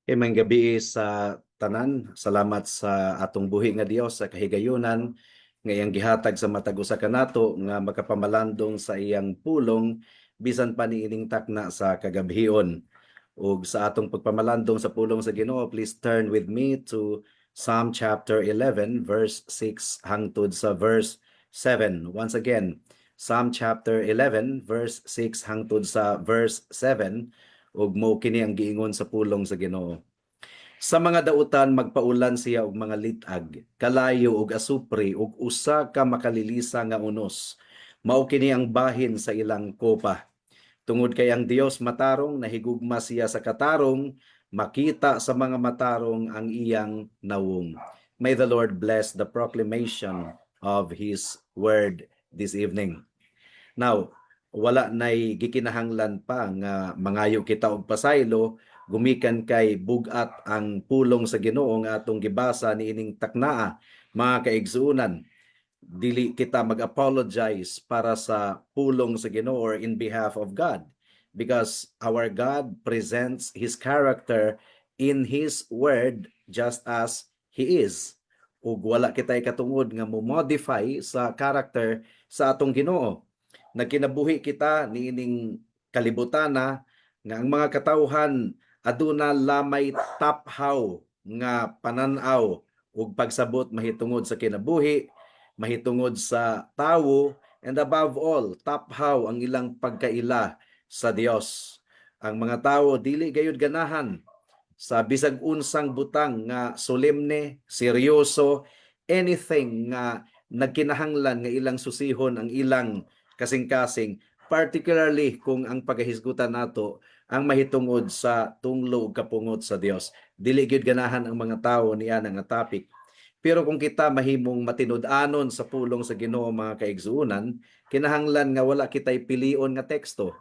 Kay maayong gabii sa tanan, salamat sa atong buhi nga Dios sa kahigayunan nga iyang gihatag sa matag usa kanato nga makapamalandong sa iyang pulong bisan pa niining takna sa kagabhion. Ug sa atong pagpamalandong sa pulong sa Ginoo, please turn with me to Psalm chapter 11 verse 6 hangtod sa verse 7. Once again, Psalm chapter 11 verse 6 hangtod sa verse 7, ug mao kini ang giingon sa pulong sa Ginoo. Sa mga dautan magpaulan siya og mga lit-ag, kalayo ug asupre ug usa ka makalilisa nga unos. Mao kini ang bahin sa ilang kopa. Tungod kay ang Dios matarong, nahigugma siya sa katarong, makita sa mga matarong ang iyang nawong. May the Lord bless the proclamation of His word this evening. Now, wala nay gikinahanglan pa nga mangayo kita og pasaylo gumikan kay bugat ang pulong sa Ginoo nga atong gibasa niining taknaa, mga kaigsuonan. Dili kita mag-apologize para sa pulong sa Ginoo or in behalf of God, because our God presents His character in His word just as He is, ug wala kitay katungod nga mo modify sa character sa atong Ginoo. Nagkinabuhi kita niining kalibutana nga ang mga katawhan aduna lamay taphaw nga panan-aw ug pagsabot mahitungod sa kinabuhi, mahitungod sa tawo, and above all, taphaw ang ilang pagkaila sa Dios. Ang mga tawo dili gayud ganahan sa bisag unsang butang nga solemne, seryoso, anything nga nagkinahanglan nga ilang susihon ang ilang kasing-kasing, particularly kung ang pagahisgutan nato ang mahitungod sa tunglo ug kapungot sa Dios. Dili gyud ganahan ang mga tawo niya nga topic. Pero kung kita mahimong matinud-anon sa pulong sa Ginoo, mga kaigsuonan, kinahanglan nga wala kitay pilion nga teksto.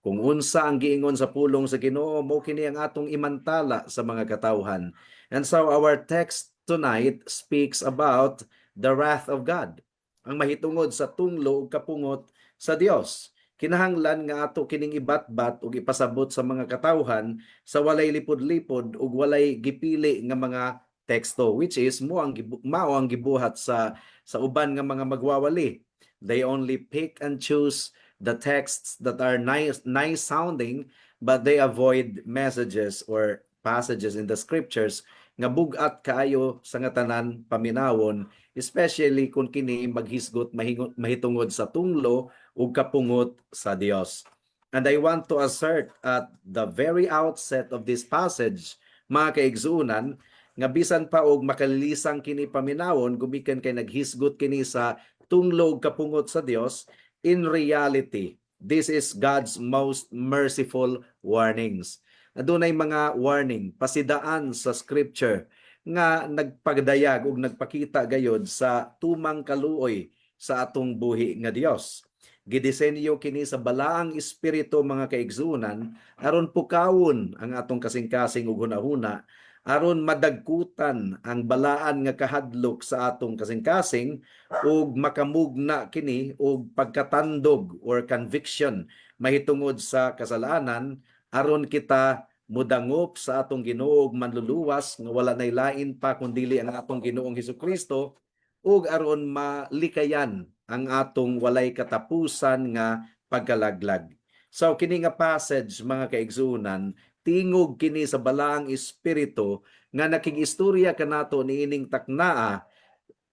Kung unsa ang giingon sa pulong sa Ginoo, mao kini ang atong imantala sa mga katawhan. And so our text tonight speaks about the wrath of God. Ang mahitungod sa tunglo ug kapungot sa Dios. Kinahanglan nga ato kining ibatbat ug ipasabot sa mga katawhan sa walay lipod-lipod ug walay gipili nga mga teksto, which is mo ang mao ang gibuhat sa uban nga mga magwawali. They only pick and choose the texts that are nice nice sounding, but they avoid messages or passages in the scriptures nga bug-at kaayo sa nga tanan paminawon, especially kung kini maghisgot mahitungod sa tunglo ug kapungot sa Dios. And I want to assert at the very outset of this passage, mga kaigsuonan, nga bisan pa og makalilisang kini paminawon gumikan kay naghisgot kini sa tunglo ug kapungot sa Dios, in reality, this is God's most merciful warnings. Adunay mga warning, pasidaan sa scripture nga nagpagdayag ug nagpakita gayod sa tumang kaluoy sa atong buhi nga Dios. Gidisenyo kini sa Balaang Espiritu, mga kaigsuonan, aron pukawon ang atong kasing-kasing ug hunahuna, aron madagkutan ang balaan nga kahadlok sa atong kasing-kasing ug makamugna kini og pagkatandog or conviction mahitungod sa kasalanan, aron kita mudangop sa atong Ginoo ug Manluluwas nga wala nay lain pa kundili ang atong Ginoong Hesukristo, ug aron malikayan ang atong walay katapusan nga pagkalaglag. So kini nga passage, mga kaigsuonan, tingog kini sa Balaang Espiritu nga nakigistorya kanato niining taknaa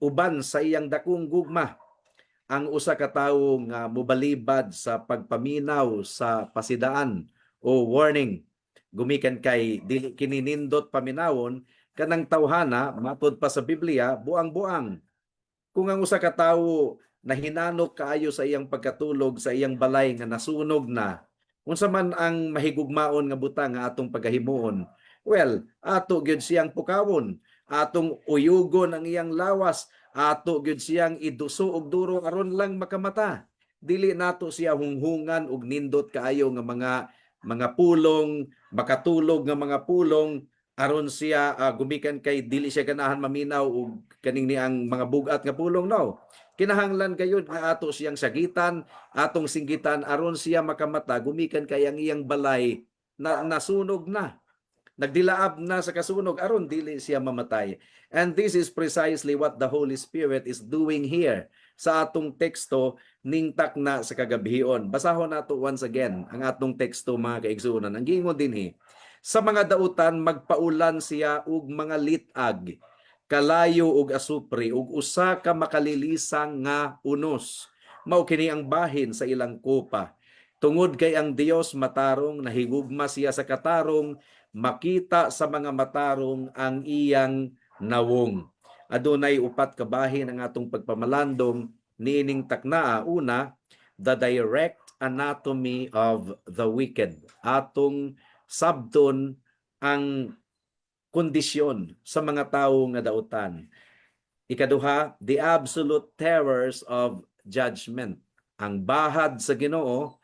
uban sa iyang dakong gugma. Ang usa ka tawo nga mobalibad sa pagpaminaw sa pasidaan o warning gumikan kay dili kini nindot paminawon, kanang tawhana, matod pa sa Biblia, buang-buang. Kung ang usa ka tawo nahinanok kaayo sa iyang pagkatulog sa iyang balay nga nasunog na, unsa man ang mahigugmaon nga butang nga atong pagahimuon? Well, ato gyud siyang pukawon, atong uyugon ang iyang lawas, ato gyud siyang iduso og duro aron lang makamata. Dili nato siya hunghungan og nindot kaayo nga mga pulong, makatulog nga mga pulong, aron siya gumikan kay dili siya ganahan maminaw og kaning niang mga bugat nga pulong. No, kinahanglan gayud nga ato siyang sagitan, atong singgitan aron siya makamata gumikan kay ang iyang balay na nasunog na. Nagdilaab na sa kasunog aron dili siya mamatay. And this is precisely what the Holy Spirit is doing here sa atong teksto ning takna sa kagabhion. Basahon nato once again ang atong teksto, mga kaigsuonan. Ang giingon dinhi, "Sa mga dautan magpaulan siya og mga lit-ag, kalayo ug asupre ug usa ka makalilisang nga unos. Mao kini ang bahin sa ilang kopa. Tungod kay ang Dios matarong, nahigugma siya sa katarong, makita sa mga matarong ang iyang nawong." Adunay upat ka bahin ang atong pagpamalandong niining taknaa. Una, the direct anatomy of the wicked. Atong sabton ang kondisyon sa mga tawo nga dautan. Ikaduha, the absolute terrors of judgment. Ang bahad sa Ginoo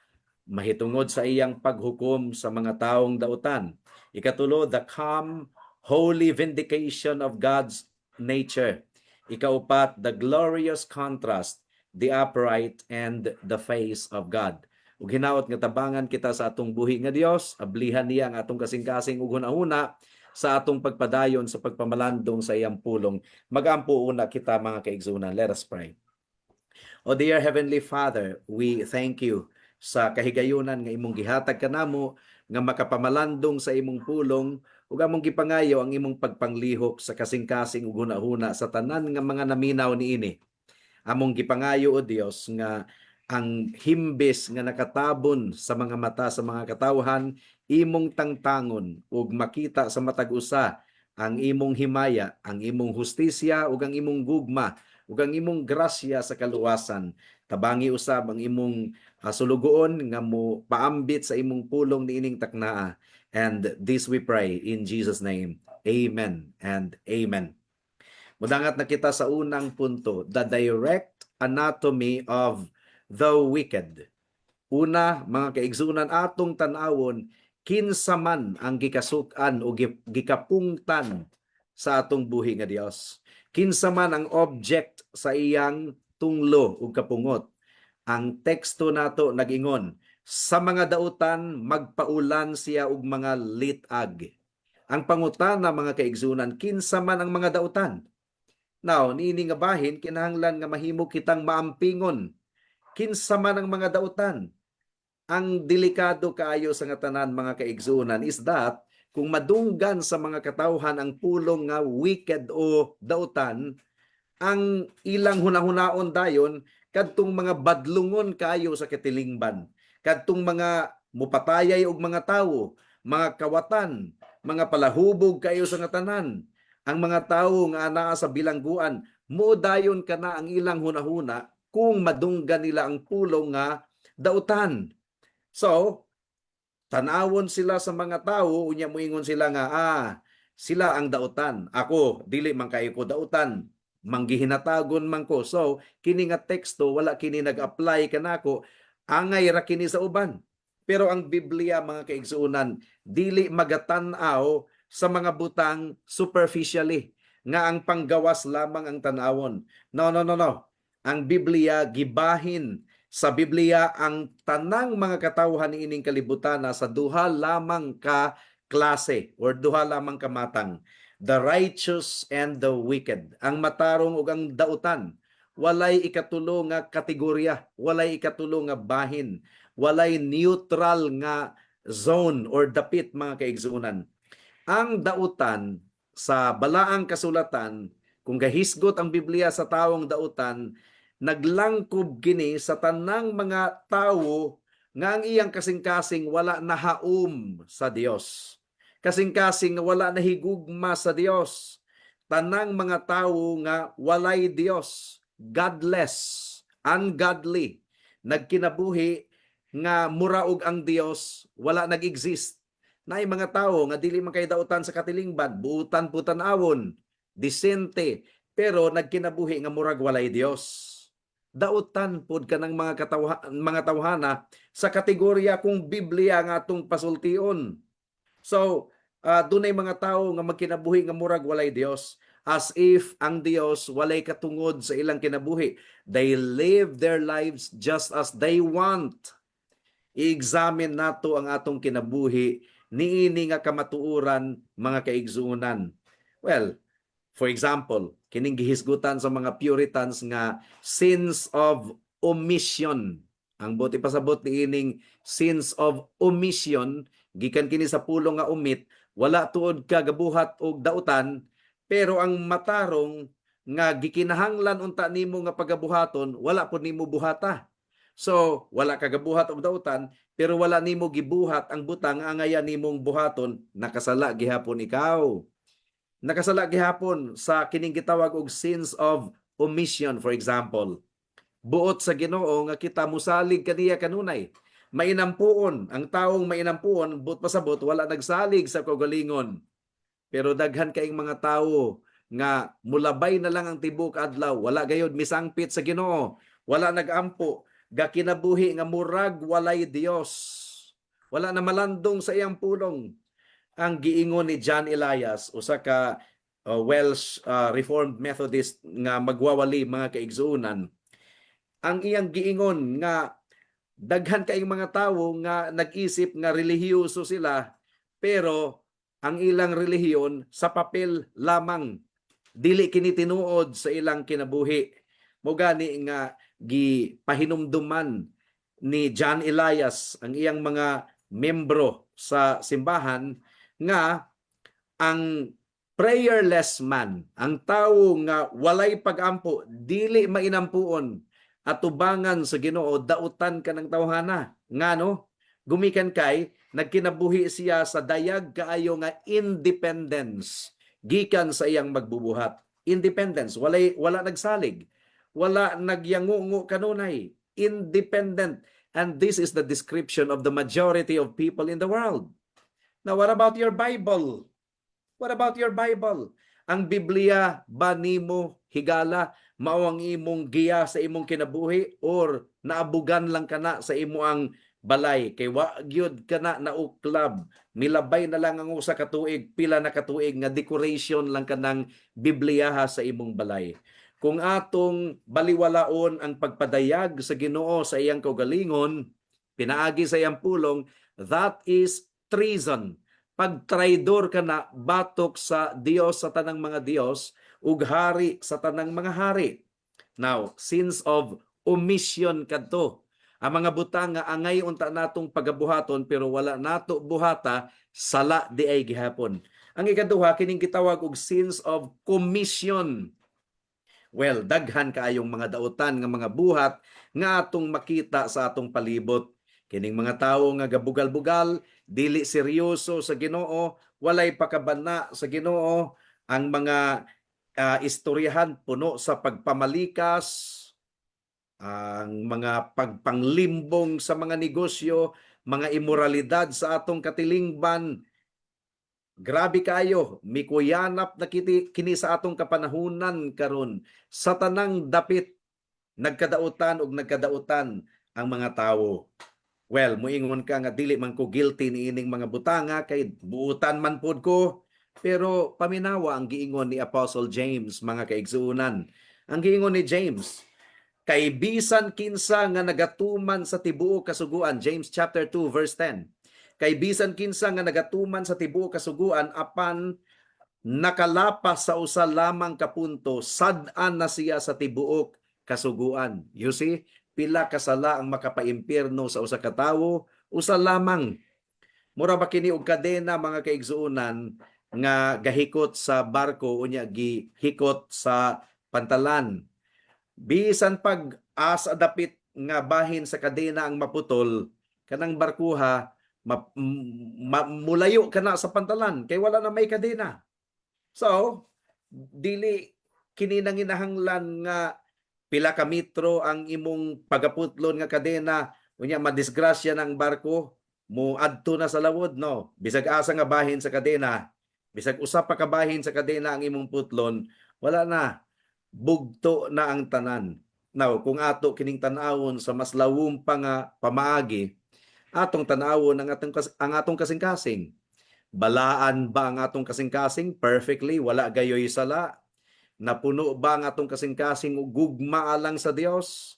mahitungod sa iyang paghukom sa mga taong dautan. Ikatulo, the calm, holy vindication of God's nature. Ikaupat, the glorious contrast, the upright and the face of God. Ug hinaot nga tabangan kita sa atong buhi nga Dios, ablihan niya ang atong kasing-kasing ug hunahuna sa atong pagpadayon sa pagpamalandong sa iyang pulong. Magampo una kita, mga kaigsuonan. Let us pray. O dear Heavenly Father, we thank you sa kahigayunan nga imong gihatag kanamo nga makapamalandong sa imong pulong, ug among gipangayo ang imong pagpanglihok sa kasing-kasing ug hunahuna sa tanan nga mga naminaw niini. Among gipangayo, o Dios, nga ang himbis nga nakatabon sa mga mata sa mga katawhan imong tangtangon ug makita sa matag usa ang imong himaya, ang imong hustisya ug ang imong gugma ug ang imong grasya sa kaluwasan. Tabangi usab ang imong sulugoon nga mo paambit sa imong pulong niining taknaa. And this we pray in Jesus' name. Amen and amen. Mudangat na kita sa unang punto, the direct anatomy of the wicked. Una, mga kaigsuonan, atong tan-awon kinsa man ang gikasuk-an o gikapungtan sa atong buhi nga Dios. Kinsa man ang object sa iyang tunglo ug kapungot. Ang teksto nato nagingon, "Sa mga dautan magpaulan siya og mga litag." Ang pangutana, mga kaigsuonan, kinsa man ang mga dautan? Now, niini nga bahin, kinahanglan nga mahimo kitang maampingon. Kinsa man ang mga dautan? Ang delikado kaayo sa nga tanan, mga kaigsuonan, is that kung madunggan sa mga katawhan ang pulong nga wicked o dautan, ang ilang hunahunaon dayon kadtong mga badlungon kayo sa katilingban, kadtong mga mupatayay og mga tawo, mga kawatan, mga palahubog kayo sa nga tanan, ang mga tawo nga anaa sa bilangguan. Mo dayon kana ang ilang hunahuna kung madunggan nila ang pulong nga dautan. So, tanawon sila sa mga tawo, unya moingon sila nga, "Ah, sila ang dautan. Ako, dili man kayo ko dautan. Manggihinatagon man ko. So, kini nga teksto, wala kini nag-apply kanako. Angay ra kini sa uban." Pero ang Biblia, mga kaigsuonan, dili magatan-aw sa mga butang superficially nga ang panggawas lamang ang tan-awon. No, no, no, no. Ang Biblia, gibahin sa Biblia ang tanang mga katawhan niining kalibutan sa duha lamang ka klase or duha lamang ka matang: the righteous and the wicked. Ang matarong ug ang dautan. Walay ikatulo nga kategorya, walay ikatulo nga bahin, walay neutral nga zone or dapit, mga kaigsuonan. Ang dautan sa balaang kasulatan, kung gahisgot ang Biblia sa tawong dautan, naglangkob kini sa tanang mga tawo nga ang iyang kasing-kasing wala nahaom sa Dios. Kasing-kasing nga wala nahigugma sa Dios. Tanang mga tawo nga walay Dios, godless, ungodly, nagkinabuhi nga mura og ang Dios wala nag-exist. Naay mga tawo nga dili man kay dautan sa katilingban, buutan po tan-awon, disente, pero nagkinabuhi nga murag walay Dios. Dautan pod kanang mga tawhana sa kategorya kung Biblia nga atong pasultion. So, dunay mga tawo nga magkinabuhi nga murag walay Dios, as if ang Dios walay katungod sa ilang kinabuhi. They live their lives just as they want. I-examine nato ang atong kinabuhi niini nga kamatuoran, mga kaigsuonan. Well, for example, kining gihisgutan sa mga Puritans nga sins of omission. Ang buot ipasabot niining sins of omission, gikan kini sa pulong nga "omit", wala tuod ka gabuhat og dautan, pero ang matarong nga gikinahanglan unta nimo nga pagabuhaton, wala pud nimo buhata. So, wala ka gabuhat og dautan, pero wala nimo gibuhat ang butang nga angayan nimong buhaton, nakasala gihapon ikaw. Nakasala gihapon sa kining gitawag og sins of omission. For example, buot sa Ginoo nga kita musalig kaniya kanunay. Mainampuon, ang taong mainampuon, buot pasabot wala nagsalig sa kaugalingon. Pero daghan kaing mga tawo nga mulabay na lang ang tibuok adlaw, wala gayod misangpit sa Ginoo, wala nagampo, gakinabuhi nga murag walay Dios. Wala na malandong sa iyang pulong. Ang giingon ni John Elias, usa ka Welsh Reformed Methodist nga magwawali, mga kaigsuonan, ang iyang giingon nga daghan kaayong mga tawo nga nag-isip nga relihiyoso sila, pero ang ilang relihiyon sa papel lamang, dili kini tinuod sa ilang kinabuhi. Mo gani nga gipahinumduman ni John Elias ang iyang mga membro sa simbahan nga ang prayerless man, ang tawo nga walay pagampo, dili mainampuon atubangan sa Ginoo, dautan kanang tawhana. Ngano? Gumikan kay nagkinabuhi siya sa dayag kaayo nga independence gikan sa iyang magbubuhat. Independence, wala nagsalig, wala nagyangungo kanunay, independent. And this is the description of the majority of people in the world. Now, what about your Bible? What about your Bible? Ang Biblia ba nimo, higala, mao ang imong giya sa imong kinabuhi, or naabugan lang kana sa imo ang balay kay wa gyud kana nauklab, milabay na lang ang usa ka tuig, pila na ka tuig nga decoration lang kanang Biblia ha sa imong balay? Kung atong baliwalaon ang pagpadayag sa Ginoo sa iyang kaugalingon pinaagi sa iyang pulong, that is treason. Pagtraidor ka na batok sa Dios sa tanang mga Dios ug hari sa tanang mga hari. Now, sins of omission kadto. Ang mga butang nga angay unta natong pagabuhaton pero wala nato buhata, sala diay gihapon. Ang ikaduha, kining gitawag og sins of commission. Well, daghan kaayong mga dautan nga mga buhat nga atong makita sa atong palibot. Kining mga tawo nga gabugal-bugal, dili seryoso sa Ginoo, walay pakabana sa Ginoo, ang mga istoryahan puno sa pagpamalikas, ang mga pagpanglimbong sa mga negosyo, mga imoralidad sa atong katilingban. Grabe kayo, mikuyanap na kini sa atong kapanahunan karon. Sa tanang dapit, nagkadautan og nagkadautan ang mga tawo. Well, muingon ka nga dili man ko guilty niining mga butanga kay buutan man pod ko. Pero paminawa ang giingon ni Apostle James, mga kaigsuonan. Ang giingon ni James, kay bisan kinsa nga nagatuman sa tibuok kasuguan, James chapter 2 verse 10. Kay bisan kinsa nga nagatuman sa tibuok kasuguan apan nakalapas sa usa lamang ka punto, sad-an na siya sa tibuok kasuguan. You see, pila kasala ang makapaimpierno sa usa ka tawo? Usa lamang. Mura ba kini og kadena, mga kaigsuonan, nga gahikot sa barko unya gihikot sa pantalan. Bisan pag asa dapit nga bahin sa kadena ang maputol, kanang barkuha mulayo kana sa pantalan kay wala na may kadena. So, dili kini nanginahanglan nga pila ka metro ang imong pagaputlon nga kadena unya madisgrasya ng barko, mo adto na sa lawod, no. Bisag asa nga bahin sa kadena, bisag usa pa ka bahin sa kadena ang imong putlon, wala na, bugto na ang tanan. Now, kung ato kining tan-awon sa mas lawom pa nga pamaagi, atong tan-awon ang atong kasing-kasing. Balaan ba ang atong kasing-kasing? Perfectly, wala gayoy sala? Napuno ba ang atong kasing-kasing og gugma alang sa Dios?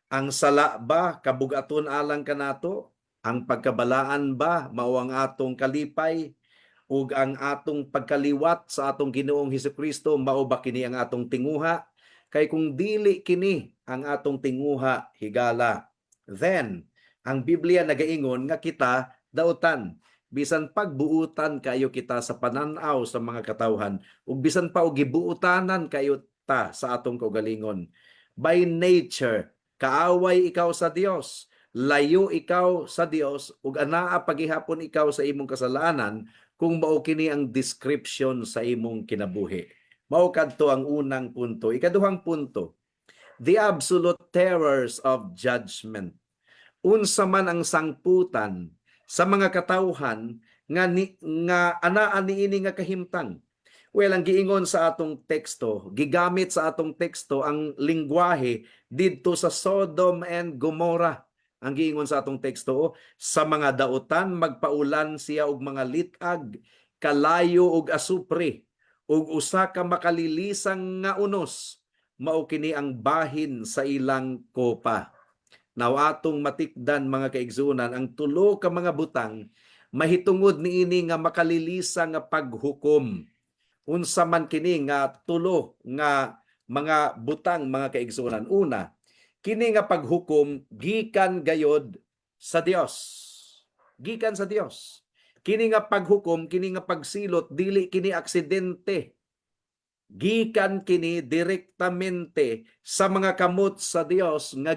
Ang sala ba kabugaton alang kanato? Ang pagkabalaan ba mao ang atong kalipay ug ang atong pagkaliwat sa atong Ginoong Hesukristo, mao ba kini ang atong tinguha? Kay kung dili kini ang atong tinguha, higala. Then, ang Biblia nagaingon nga kita dautan, bisan pagbuutan kayo kita sa pananaw sa mga katawhan ug bisan pa og gibuutanan kayo ta sa atong kaugalingon. By nature, kaaway ikaw sa Dios, layo ikaw sa Dios ug anaa pagihapon ikaw sa imong kasalanan kung mao kini ang description sa imong kinabuhi. Mao kadto ang unang punto. Ikaduhang punto, the absolute terrors of judgment. Unsa man ang sangputan sa mga katawhan nga anaa niini nga kahimtang? Well, ang giingon sa atong teksto, gigamit sa atong teksto ang lingwahe didto sa Sodom and Gomorrah. Ang giingon sa atong teksto, sa mga dautan magpaulan siya og mga lit-ag, kalayo og asupre, ug usa ka makalilisang nga unos, mao kini ang bahin sa ilang kopa. Now, atong matikdan, mga kaigsunan, ang tulo ka mga butang mahitungod niini nga makalilisa nga paghukom. Unsa man kini nga tulo nga mga butang, mga kaigsunan? Una, kini nga paghukom gikan gayod sa Dios. Gikan sa Dios. Kini nga paghukom, kini nga pagsilot, dili kini aksidente. Gikan kini direktamente sa mga kamot sa Dios nga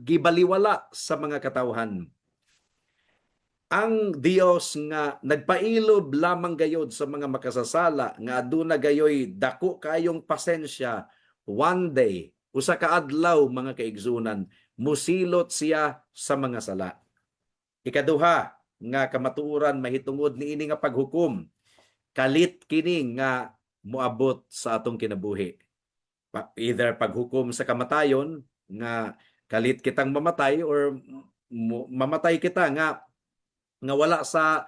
gibaliwala sa mga katawhan. Ang Dios nga nagpailob lamang gayod sa mga makasasala, nga aduna gayoy dako kayong pasensya, one day, usa ka adlaw, mga kaigsunan, musilot siya sa mga sala. Ikaduha nga kamatuoran mahitungod niini nga paghukom, kalit kini nga moabot sa atong kinabuhi. Either paghukom sa kamatayon nga kalit kitang mamatay or mamatay kita nga wala sa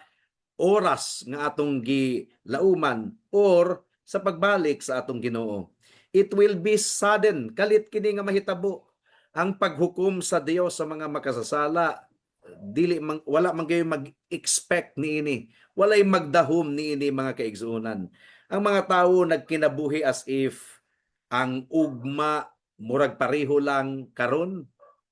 oras nga atong gilauman or sa pagbalik sa atong Ginoo. It will be sudden, kalit kini nga mahitabo. Ang paghukom sa Dios sa mga makasasala, dili man, wala man gayoy mag-expect niini. Walay magdahom niini, mga kaigsuonan. Ang mga tawo nagkinabuhi as if ang ugma murag pareho lang karon.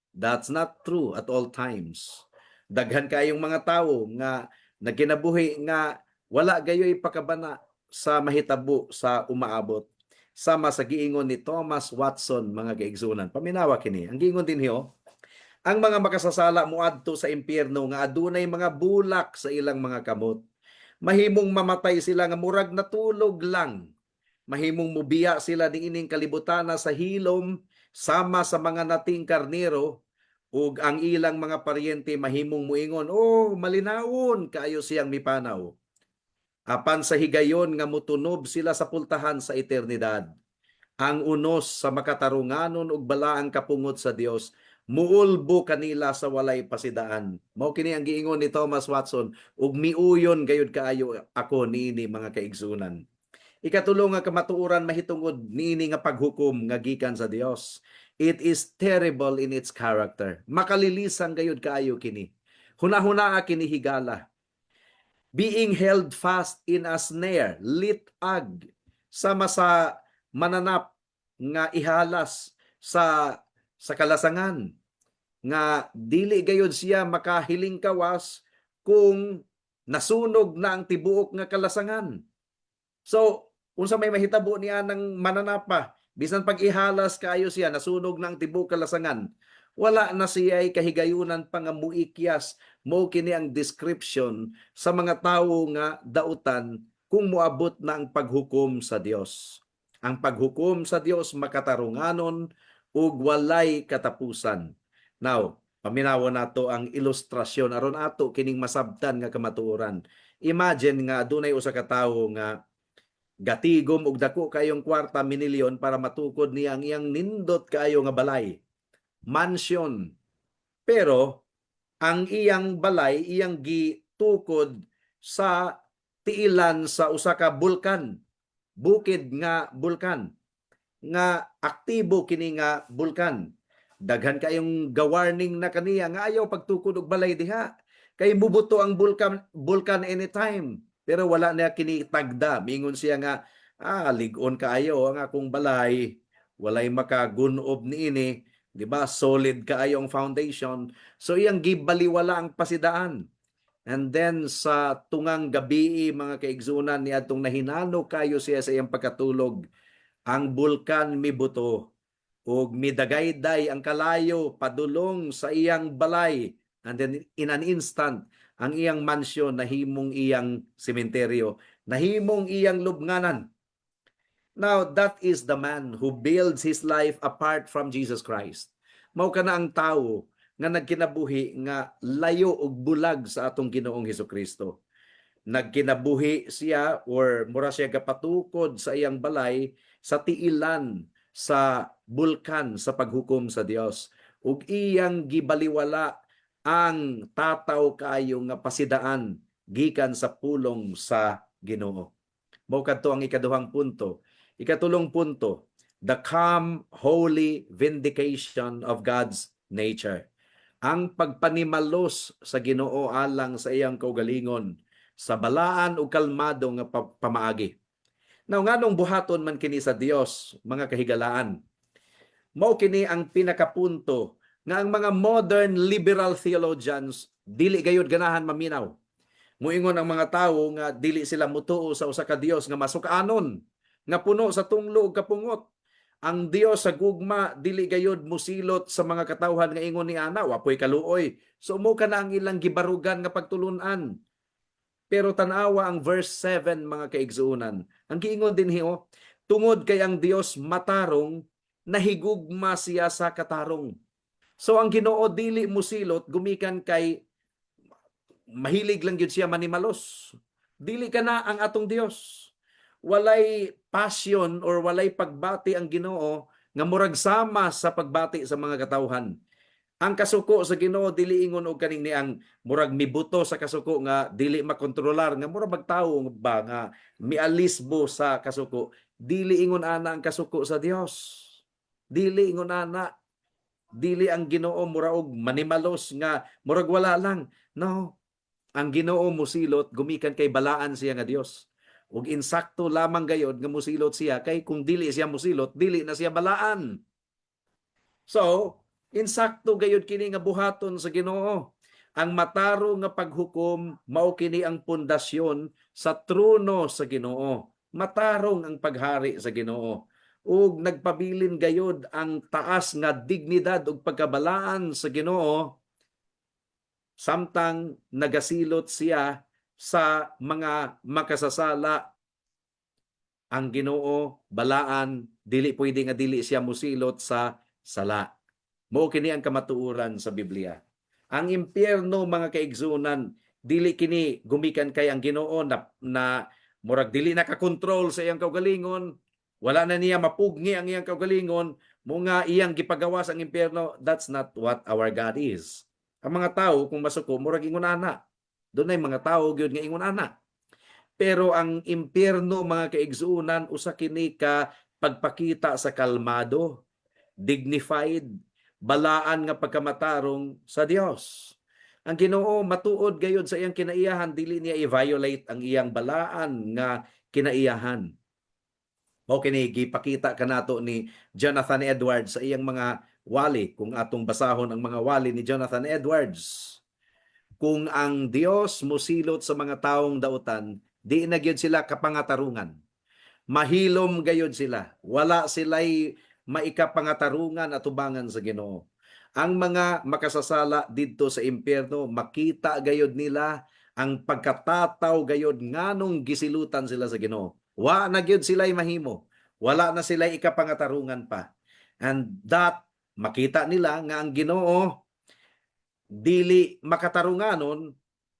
That's not true at all times. Daghan kayong mga tawo nga nagkinabuhi nga wala gayoy pakabana sa mahitabo sa umaabot. Sama sa giingon ni Thomas Watson, mga kaigsunan. Paminawa kini. Ang giingon dinhi, oh, ang mga makasasala moadto sa impyerno nga adunay mga bulak sa ilang mga kamot. Mahimong mamatay sila nga murag natulog lang. Mahimong mubiya sila niining kalibutana sa hilom sama sa mga nating karnero ug ang ilang mga paryente mahimong muingon, "Oh, malinawon kaayo siyang mipanaw." Apan sa higayon nga mutunob sila sa pultahan sa eternidad, ang unos sa makatarunganon ug balaang kapungot sa Dios muulbo kanila sa walay pasidaan. Mao kini ang giingon ni Thomas Watson ug miuyon gayud kaayo ako niini, mga kaigsunan. Ikatulo nga kamatuoran mahitungod niini nga paghukom nga gikan sa Dios. It is terrible in its character. Makalilisang gayud kaayo kini. Hunahunaa kini, higala. Being held fast in a snare, lit-ag, sama sa mananap nga ihalas sa kalasangan nga dili gayud siya makahiling kawas kung nasunog na ang tibuok nga kalasangan. So, unsa may mahitabo niya ng mananapa? Bisan pag ihalas kaayo siya, nasunog na ang tibuok kalasangan. Wala na siya kahigayunan pa nga muikyas. Mao kini ang description sa mga tawo nga dautan kung moabot na ang paghukom sa Dios. Ang paghukom sa Dios makatarunganon ug walay katapusan. Now, paminawa nato ang ilustrasyon aron ato kining masabtan nga kamatuoran. Imagine nga adunay usa ka tawo nga gatigom og dako kayong kwarta, minilyon, para matukod niya ang iyang nindot kaayo nga balay, mansion. Pero ang iyang balay iyang gitukod sa tiilan sa usa ka bulkan, bukid nga bulkan nga aktibo kini nga bulkan. Daghan kayong ga-warning na kaniya nga ayaw pagtukod og balay diha. Kay mubuto ang bulkan anytime. Pero wala niya kinitagda. Mingon siya nga, "Ah, lig-on kaayo ang akong balay. Walay makagunob niini." Di ba? Solid kaayo ang foundation. So iyang gibaliwala ang pasidaan. And then sa tungang gabi, mga kaigsunan, niadtong nahinano kayo siya sa iyang pagkatulog, ang bulkan mibuto ug midagayday ang kalayo padulong sa iyang balay. And then in an instant, ang iyang mansyon nahimong iyang sementeryo, nahimong iyang lubnganan. Now, that is the man who builds his life apart from Jesus Christ. Mao kana ang tawo nga nagkinabuhi nga layo og bulag sa atong Ginoong Hesukristo. Nagkinabuhi siya or mura siya gapatukod sa iyang balay sa tiilan sa bulkan sa paghukom sa Dios, ug iyang gibaliwala ang tataw kaayo nga pasidaan gikan sa pulong sa Ginoo. Mao kadto ang ikaduhang punto. Ikatulong punto, the calm, holy vindication of God's nature. Ang pagpanimalos sa Ginoo alang sa iyang kaugalingon sa balaan ug kalmado nga pamaagi. Now, nganong buhaton man kini sa Dios, mga kahigalaan? Mao kini ang pinakapunto nga ang mga modern liberal theologians dili gayud ganahan maminaw. Muingon ang mga tawo nga dili sila mutuo sa usa ka Dios nga masukanon, nga puno sa tunglo ug kapungot. Ang Dios sa gugma dili gayud musilot sa mga katawhan nga ingon ni ana, wa poy kaluoy. So mao kana ang ilang gibarugan nga pagtulunan. Pero tan-awa ang verse 7, mga kaigsuonan. Ang giingon dinhi oh, tungod kay ang Dios matarong, nahigugma siya sa katarong. So ang Ginoo dili musilot gumikan kay mahilig lang gyud siya manimalos. Dili kana ang atong Dios. Walay passion or walay pagbati ang Ginoo nga murag sama sa pagbati sa mga katawhan. Ang kasuko sa Ginoo dili ingon og kaning ni ang murag mibuto sa kasuko nga dili makontrolar, nga murag magtawo ba nga mialisbo sa kasuko. Dili ingon ana ang kasuko sa Dios. Dili ingon ana. Dili ang Ginoo mura og manimalos nga murag wala lang. No. Ang Ginoo musilot gumikan kay balaan siya nga Dios. Ug insakto lamang gayod nga musilot siya, kay kung dili siya musilot, dili na siya balaan. So, insakto gayod kini nga buhaton sa Ginoo. Ang matarong nga paghukom, mao kini ang pundasyon sa trono sa Ginoo. Matarong ang paghari sa Ginoo. Ug nagpabilin gayod ang taas nga dignidad ug pagkabalaan sa Ginoo samtang nagasilot siya sa mga makasasala. Ang Ginoo balaan, dili pwede nga dili siya musilot sa sala. Mao kini ang kamatuoran sa Biblia. Ang impyerno, mga kaigsunan, dili kini gumikan kay ang Ginoo na murag dili nakakontrol sa iyang kaugalingon, wala na niya mapugni ang iyang kaugalingon, mo nga iyang gipagawas ang impyerno. That's not what our God is. Ang mga tao kung masuko, murag ingon ana. Dunay mga tao gyud nga ingon ana. Pero ang impyerno, mga kaigsuonan, usa kini ka pagpakita sa kalmado, dignified, balaan nga pagkamatarong sa Dios. Ang Ginoo matuod gayud sa iyang kinaiyahan, dili niya i-violate ang iyang balaan nga kinaiyahan. Mao kini gipakita kanato ni Jonathan Edwards sa iyang mga wali. Kung atong basahon ang mga wali ni Jonathan Edwards, kung ang Dios musilot sa mga taong dautan, di na gyud sila kapangatarungan. Mahilom gayud sila. Wala sila'y maikapangatarungan atubangan sa Ginoo. Ang mga makasasala didto sa impyerno, makita gayud nila ang pagkatataw gayod nganong gisilutan sila sa Ginoo. Wa na gyud sila'y mahimo. Wala na sila ikapangatarungan pa. And that makita nila nga ang Ginoo dili makatarunganon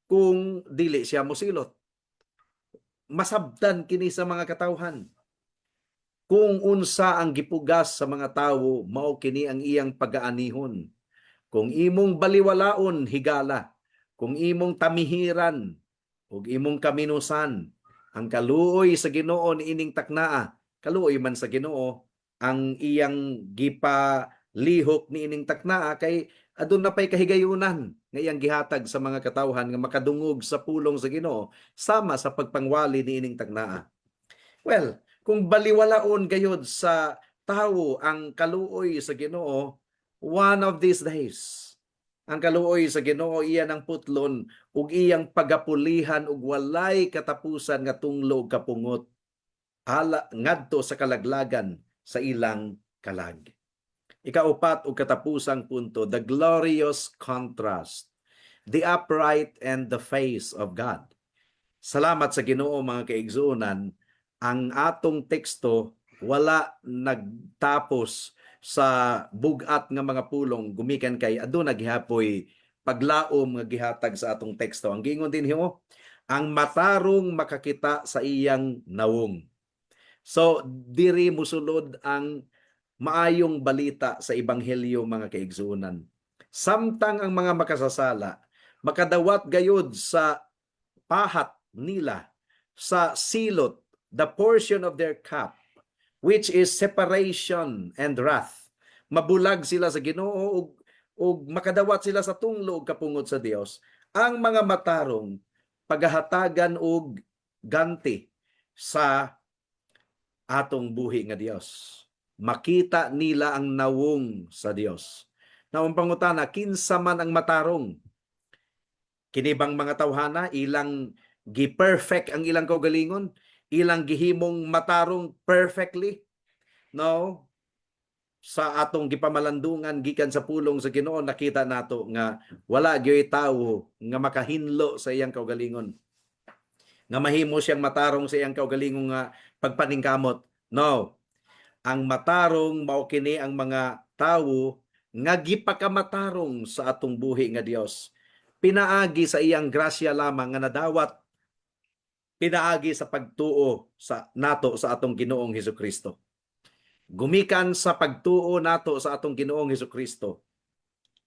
kung dili siya mosilot. Masabtan kini sa mga katawhan. Kung unsa ang gipugas sa mga tawo, mao kini ang iyang pagaanihon. Kung imong baliwalaon, higala. Kung imong tamihiran ug imong kaminusan ang kaluoy sa Ginoo niining taknaa, kaluoy man sa Ginoo ang iyang gipalihok niining taknaa, kay Aduna pay kahigayunan nga iyang gihatag sa mga katawhan nga makadungog sa pulong sa Ginoo sama sa pagpangwali niining tagnaa. Well, kung baliwalaon gayod sa tawo ang kaluoy sa Ginoo, one of these days, ang kaluoy sa Ginoo iya nang putlon ug iyang pagapulihan og walay katapusan nga tunglo ug kapungot ala ngadto sa kalaglagan sa ilang kalag. Ikaupat ug katapusang punto, the glorious contrast, the upright and the face of God. Salamat sa Ginoo, mga kaigsuonan, ang atong teksto wala nagtapos sa bugat nga mga pulong gumikan kay aduna gihapoy paglaom nga gihatag sa atong teksto. Ang giingon dinhi, ang matarong makakita sa iyang nawong. So diri musulod ang maayong balita sa ebanghelyo, mga kaigsuonan. Samtang ang mga makasasala makadawat gayud sa pahat nila sa silot, the portion of their cup, which is separation and wrath. Mabulag sila sa Ginoo ug makadawat sila sa tunglo ug kapungot sa Dios. Ang mga matarong pagahatagan og ganti sa atong buhi nga Dios. Makita nila ang nawong sa Dios. Now, ang pangutana, kinsa man ang matarong? Kini bang mga tawhana ilang gi-perfect ang ilang kaugalingon? Ilang gihimong matarong perfectly? No. Sa atong gipamalandungan gikan sa pulong sa Ginoo, nakita nato nga wala gyoy tawo nga makahinlo sa iyang kaugalingon, nga mahimo siyang matarong sa iyang kaugalingon nga pagpaningkamot. No. Ang matarong mao kini ang mga tawo nga gipakamatarong sa atong buhi nga Dios, pinaagi sa iyang grasya lamang nga nadawat pinaagi sa pagtuo sa nato sa atong Ginoong Hesus Kristo. Gumikan sa pagtuo nato sa atong Ginoong Hesus Kristo,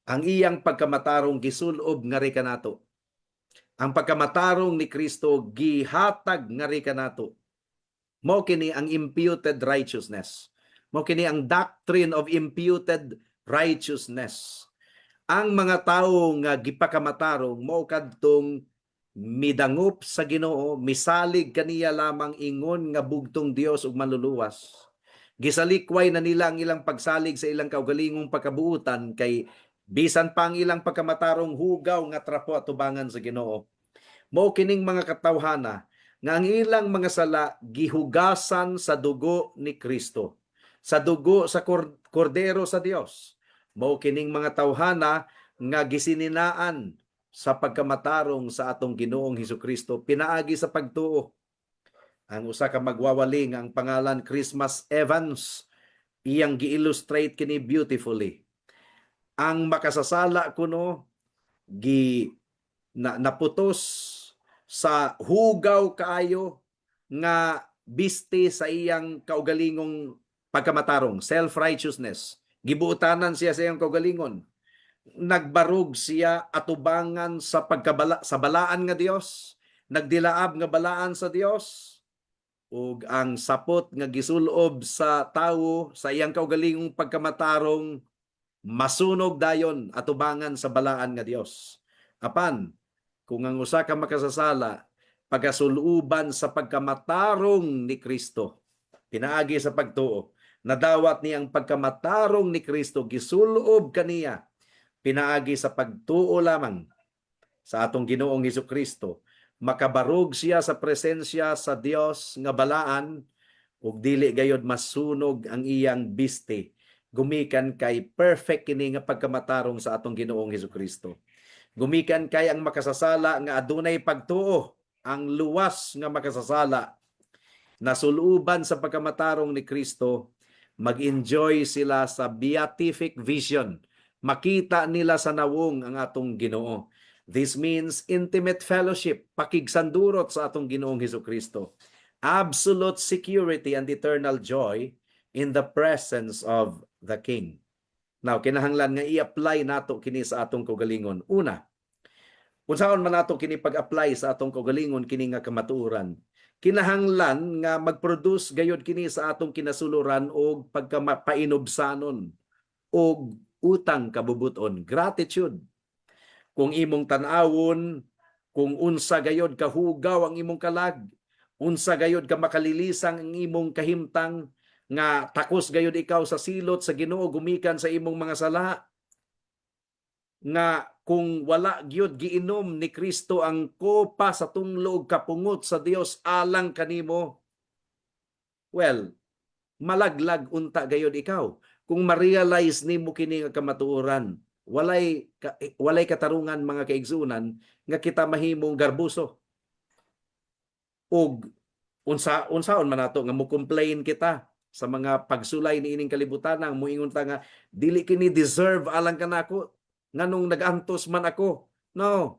ang iyang pagkamatarong gisulob ngari kanato. Ang pagkamatarong ni Kristo gihatag ngari kanato. Mao kini ang imputed righteousness. Mao kini ang doctrine of imputed righteousness. Ang mga tawo nga gipakamatarong mao kadtong midangop sa Ginoo, misalig kaniya lamang ingon nga bugtong Dios ug Manluluwas. Gisalikway na nila ang ilang pagsalig sa ilang kaugalingong pagkabuutan kay bisan pa ang ilang pagkamatarong hugaw nga trapo atubangan sa Ginoo. Mao kining mga katawhana nga ang ilang mga sala gihugasan sa dugo ni Kristo, sa dugo sa Kordero sa Dios. Mao kining mga tawhana nga gisininaan sa pagkamatarong sa atong Ginoong Hesus Kristo pinaagi sa pagtuo. Ang usa ka magwawali nga ang pangalan Christmas Evans, iyang gi-illustrate kini beautifully. Ang makasasala kuno gi na, naputos sa hugaw kaayo nga biste sa iyang kaugalingong pagkamatarong, self-righteousness. Gibuotanan siya sa iyang kaugalingon. Nagbarog siya atubangan sa pagkabala sa balaan nga Dios, nagdilaab nga balaan sa Dios, ug ang sapot nga gisulob sa tawo sa iyang kaugalingong pagkamatarong masunog dayon atubangan sa balaan nga Dios. Apan kung ang usa ka makasasala pagkasuluban sa pagkamatarong ni Kristo pinaagi sa pagtuo, nadawat niya ang pagkamatarong ni Kristo gisulob kaniya pinaagi sa pagtuo lamang sa atong Ginoong Hesus Kristo, makabarog siya sa presensya sa Dios nga balaan ug dili gayod masunog ang iyang biste gumikan kay perfect kini nga pagkamatarong sa atong Ginoong Hesus Kristo. Gumikan kay ang makasasala nga adunay pagtuo, ang luwas nga makasasala nasuluban sa pagkamatarong ni Kristo, mag-enjoy sila sa beatific vision. Makita nila sa nawong ang atong Ginoo. This means intimate fellowship, pakigsandurot sa atong Ginoong Hesus Kristo. Absolute security and eternal joy in the presence of the King. Now, kinahanglan nga i-apply nato kini sa atong kaugalingon. Una, unsaon man nato kini pag-apply sa atong kaugalingon kini nga kamatuoran? Kinahanglan nga mag-produce gayod kini sa atong kinasuluran og pagkamapainubsanon og utang kabubuton, gratitude. Kung imong tan-awon kung unsa gayod kahugaw ang imong kalag, unsa gayod ka makalilisang ang imong kahimtang, nga takos gayod ikaw sa silot sa Ginoo gumikan sa imong mga sala, nga kung wala gyud giinom ni Kristo ang kopa sa tunglo ug kapungot sa Dios alang kanimo, well, malaglag unta gayod ikaw kung ma-realize nimo kini nga kamatuoran. Walay katarungan, mga kaigsunan, nga kita mahimong garbuso ug unsaon man nato nga mo complain kita sa mga pagsulay niining kalibutan, ang muingon ta nga dili kini deserve alang kanako, nganong nag-antos man ako. No,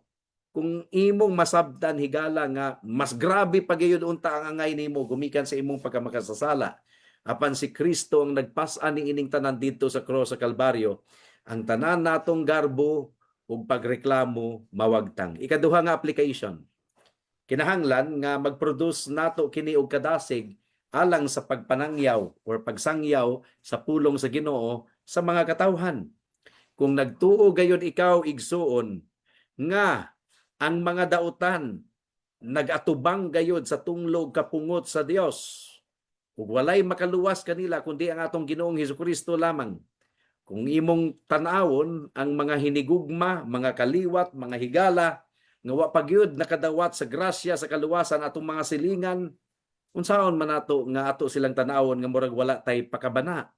kung imong masabtan, higala, nga mas grabe pa gayud unta ang angay nimo gumikan sa imong pagkamakasasala, apan si Kristo ang nagpas-an niining tanan didto sa cross sa Kalbaryo, ang tanan natong garbo ug pagreklamo mawagtang. Ikaduha nga application, kinahanglan nga mag-produce nato kini og kadasig alang sa pagpanangyaw or pagsangyaw sa pulong sa Ginoo sa mga katawhan. Kung nagtuo gayud ikaw, igsuon, nga ang mga dautan nagatubang gayud sa tunglo ug kapungot sa Dios ug walay makaluwas kanila kundi ang atong Ginoong Hesukristo lamang. Kung imong tan-awon ang mga hinigugma, mga kaliwat, mga higala nga wa pa gyud nakadawat sa grasya sa kaluwasan, atong mga silingan, unsaon man nato nga ato silang tan-awon nga murag wala tay pakabana?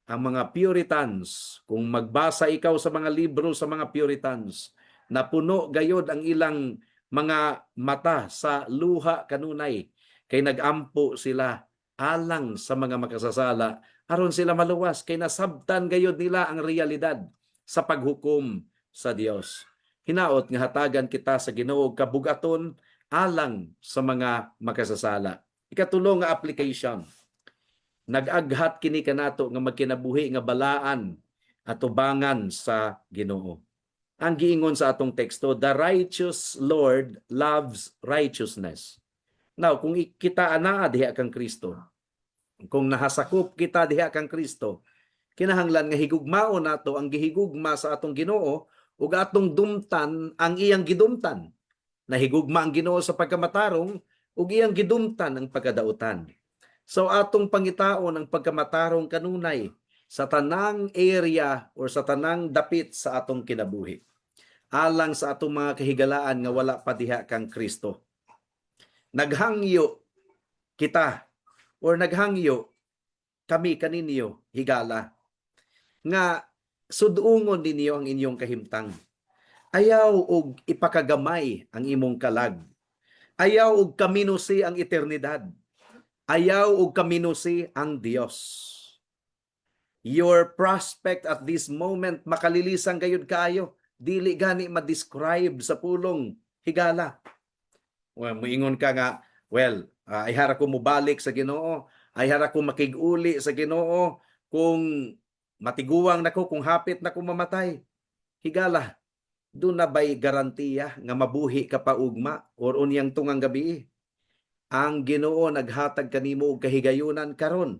Ang mga Puritans, kung magbasa ikaw sa mga libro sa mga Puritans, napuno gayod ang ilang mga mata sa luha kanunay kay nagampo sila alang sa mga makasasala aron sila maluwas, kay nasabtan gayod nila ang realidad sa paghukom sa Dios. Hinaot nga hatagan kita sa Ginoo og kabugaton alang sa mga makasasala. Ikatulo nga application, nag-aghat kini kanato nga magkinabuhi nga balaan atubangan sa Ginoo. Ang giingon sa atong teksto, "The righteous Lord loves righteousness." Now, kung kita anaa diha kang Kristo, kung nahasakop kita diha kang Kristo, kinahanglan nga higugmaon nato ang gihigugma sa atong Ginoo ug atong dumtan ang iyang gidumtan. Nahigugma ang Ginoo sa pagkamatarong ug iyang gidumtan ang pagkadautan. So atong pangitaon ang pagkamatarong kanunay sa tanang area or sa tanang dapit sa atong kinabuhi, alang sa atong mga kahigalaan nga wala pa diha kang Kristo. Naghangyo kita or naghangyo kami kaninyo, higala, nga sudungon ninyo ang inyong kahimtang. Ayaw og ipakagamay ang imong kalag. Ayaw og kaminusi ang eternidad. Ayaw og kaminusi ang Dios. Your prospect at this moment makalilisang gayud kaayo. Dili gani ma-describe sa pulong, higala. Well, muingon ka nga, "Well, ayhara ko mobalik sa Ginoo, ayhara ko makig-uli sa Ginoo kung matiguang nako, kung hapit na ko mamatay." Higala, duna ba'y garantiya nga mabuhi ka pa ugma or unyang tungang gabi? Ang Ginoo naghatag kanimo og kahigayunan karon.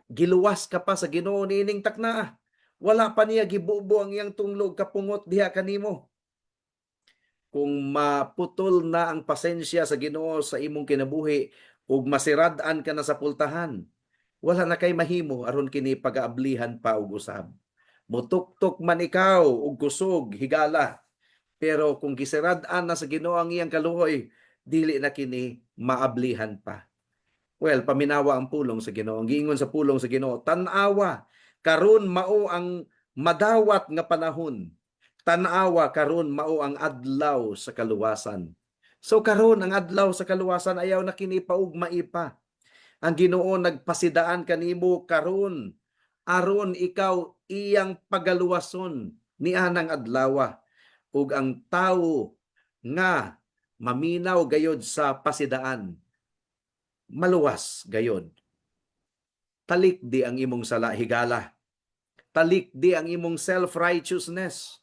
Giluwas ka pa sa Ginoo niining takna. Wala pa niya gibubo ang iyang tunglo ug kapungot diha kanimo. Kung maputol na ang pasensya sa Ginoo sa imong kinabuhi ug masirad-an ka na sa pultahan, wala na kay mahimo aron kini pagaablihan pa og usab. Mutuktok man ikaw og kusog, higala, pero kung gisirad-an na sa Ginoo ang iyang kaluoy, dili na kini maablihan pa. Well, paminawa ang pulong sa Ginoo. Ang giingon sa pulong sa Ginoo, "Tan-awa, karon mao ang madawat nga panahon. Tan-awa, karon mao ang adlaw sa kaluwasan." So karon ang adlaw sa kaluwasan, ayaw na kini paugmai pa. Ang Ginoo nagpasidaan kanimo karon aron ikaw iyang pagaluwason nianang adlawa, ug ang tawo nga maminaw gayod sa pasidaan, maluwas gayod. Talikdi ang imong sala, higala. Talikdi ang imong self-righteousness.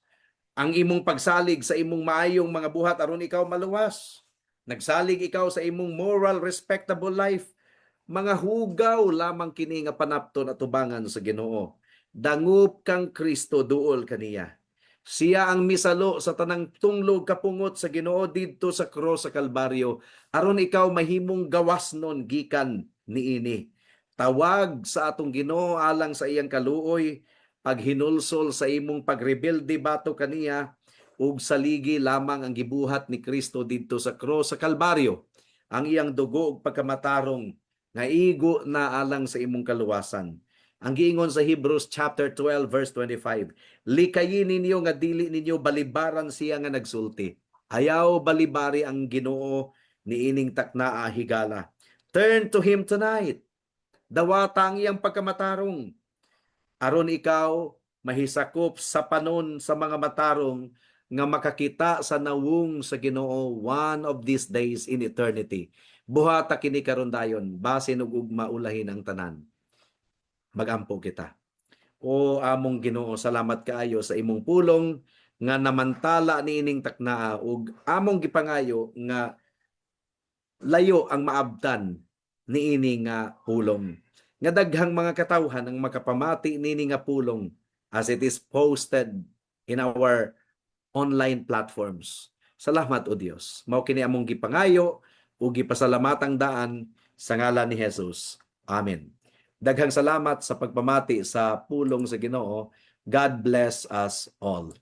Ang imong pagsalig sa imong maayong mga buhat aron ikaw maluwas. Nagsalig ikaw sa imong moral respectable life. Mga hugaw lamang kini nga panapton atubangan sa Ginoo. Dangop kang Kristo, duol kaniya. Siya ang misalo sa tanang tunglog kapungot sa Ginoo didto sa cross sa Kalbaryo aron ikaw mahimong gawas nun gikan niini. Tawag sa atong Ginoo alang sa iyang kaluoy, paghinulsol sa imong pagrebelde batok kaniya ug saligi lamang ang gibuhat ni Kristo didto sa cross sa Kalbaryo. Ang iyang dugo ug pagkamatarong nga igo na alang sa imong kaluwasan. Ang giingon sa Hebrews chapter 12 verse 25, likayin ninyo nga dili ninyo balibaran siya nga nagsulti. Ayaw balibari ang Ginoo niining taknaa higala. Turn to him tonight. Dawata ang iyang pagkamatarong. Aron ikaw mahisakop sa panon sa mga matarong nga makakita sa nawong sa Ginoo one of these days in eternity. Buhata kini karon dayon, basin ug ugma ulahin ang tanan. Magampo kita. O among Ginoo, salamat kaayo sa imong pulong nga namantala niining taknaa ug among gipangayo nga layo ang maabtan niini nga pulong. Nga daghang mga katawhan ang makapamati niini nga pulong as it is posted in our online platforms. Salamat, O Dios. Mao kini among gipangayo ug gipasalamatang daan sa ngalan ni Jesus. Amen. Daghang salamat sa pagpamati sa pulong sa Ginoo. God bless us all.